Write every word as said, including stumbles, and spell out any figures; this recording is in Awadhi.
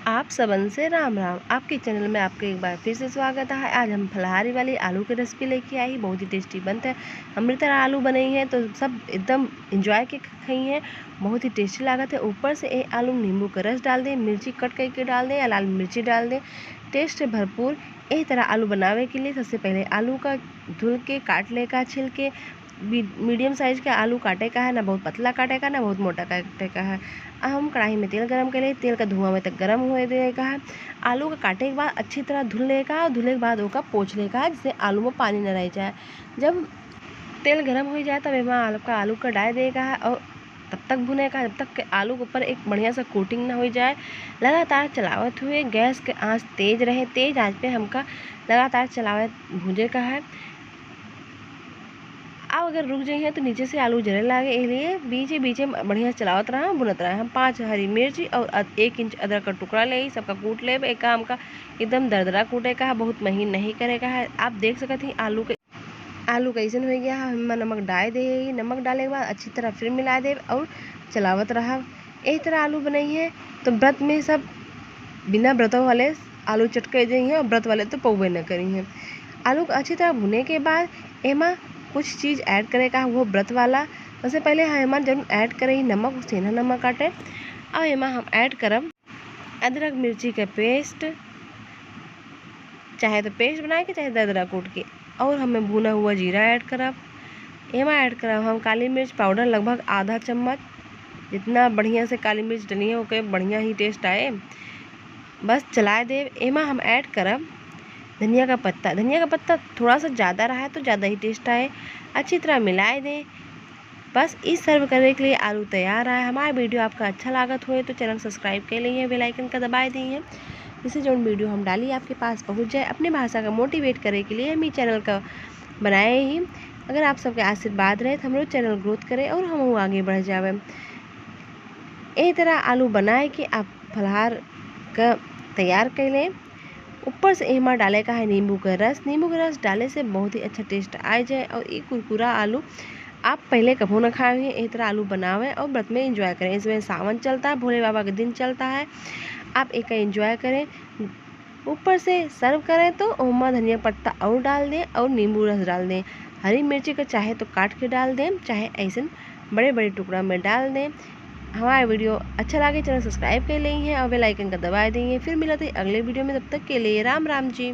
आप सबन से राम राम। आपके चैनल में आपके एक बार फिर से स्वागत है। आज हम फलहारी वाली आलू की रेसिपी लेके आई, बहुत ही टेस्टी बनता है। हमरी तरह आलू बनाई है तो सब एकदम एंजॉय के खाई हैं, बहुत ही टेस्टी लागत है। ऊपर से ये आलू में नींबू का रस डाल दें, मिर्ची कट करके डाल दें या लाल मिर्ची डाल दें, टेस्ट है भरपूर। यही तरह आलू बनावे के लिए सबसे पहले आलू का धुल के काट ले का, छील के। मीडियम साइज का आलू काटे का है, ना बहुत पतला काटे का, ना बहुत मोटा काटे का है। अब हम कढ़ाई में तेल गरम कर ले, तेल का धुआं में तक गरम होए दे का है। आलू का काटे के बाद अच्छी तरह धुल ले का है और धुले के बाद ओका पोंछ ले का है, जिससे आलू में पानी न रह जाए। जब तेल गरम हो जाए तब एमा आलू का, आलू का डाल दे का है और तब तक भुने का है, जब तक के आलू के ऊपर एक बढ़िया सा कोटिंग ना हो जाए। लगातार चलावत हुए, गैस के आंच तेज रहे, तेज आंच पे हमका लगातार चलावत भूजे का है। अब अगर रुक जाइए तो नीचे से आलू जले लागे, इसलिए बीचे बीचे बढ़िया से चलावत रहा, भुनत रहा। हम पाँच हरी मिर्ची और अद-, एक इंच अदरक का टुकड़ा ले, सबका कूट लेब। एका हमका एकदम दरदरा कूटे का है, बहुत महीन नहीं करे का है। आप देख सकत ही आलू के, आलू कैसन हो गया है। हम नमक डाल दे, नमक डाले के बाद अच्छी तरह फिर मिला देब और चलावत रहा। यही तरह आलू बनाई है तो व्रत में सब बिना व्रतों वाले आलू चटके जाई हैं और व्रत वाले तो पौबे न करी हैं। आलू को अच्छी तरह भुने के बाद एमा कुछ चीज़ ऐड करे का, वो व्रत वाला। सबसे पहले हम एमा जरूर ऐड करे ही नमक, सेंधा नमक काटे, और एमा हम ऐड करब अदरक मिर्ची का पेस्ट, चाहे तो पेस्ट बना के, चाहे दरदरा कूट के। और हमें भुना हुआ जीरा ऐड करब। एमा ऐड करब हम काली मिर्च पाउडर लगभग आधा चम्मच। जितना बढ़िया से काली मिर्च डली है, ओके बढ़िया ही टेस्ट आए। बस चलाए देब। एमा हम ऐड करब धनिया का पत्ता। धनिया का पत्ता थोड़ा सा ज़्यादा रहा है तो ज़्यादा ही टेस्ट आए। अच्छी तरह मिलाए दें। बस ई सर्व करे के लिए आलू तैयार है। हमारा वीडियो आपका अच्छा लागत होए तो चैनल सब्सक्राइब कर लीजिए, बेल आइकन का दबाए दीजिए, जिससे जौन वीडियो हम डाली आपके पास पहुंच जाए। अपने भाषा का मोटिवेट करे के लिए हम ई चैनल का बनाए ही। अगर आप सबके आशीर्वाद रहे तो हमरो चैनल ग्रोथ करे और हम आगे बढ़ जावे। यही तरह आलू बनाए के आप फलाहार का तैयार कर लें। ऊपर से एमा डाले का है नींबू का रस। नींबू का रस डाले से बहुत ही अच्छा टेस्ट आ जाए और ये कुरकुरा आलू आप पहले कभो न खाए हुए, यही तरह आलू बनावें और व्रत में एंजॉय करें। इसमें सावन चलता है, भोले बाबा के दिन चलता है, आप एका एंजॉय करें। ऊपर से सर्व करें तो ओमा धनिया पत्ता और डाल दें और नींबू रस डाल दें। हरी मिर्ची का चाहे तो काट के डाल दें, चाहे ऐसे बड़े बड़े टुकड़ा में डाल दें। हमारा वीडियो अच्छा लगे, चैनल सब्सक्राइब कर लें और बेल आइकन का दबाए दें। फिर मिलते हैं अगले वीडियो में, तब तक के लिए राम राम जी।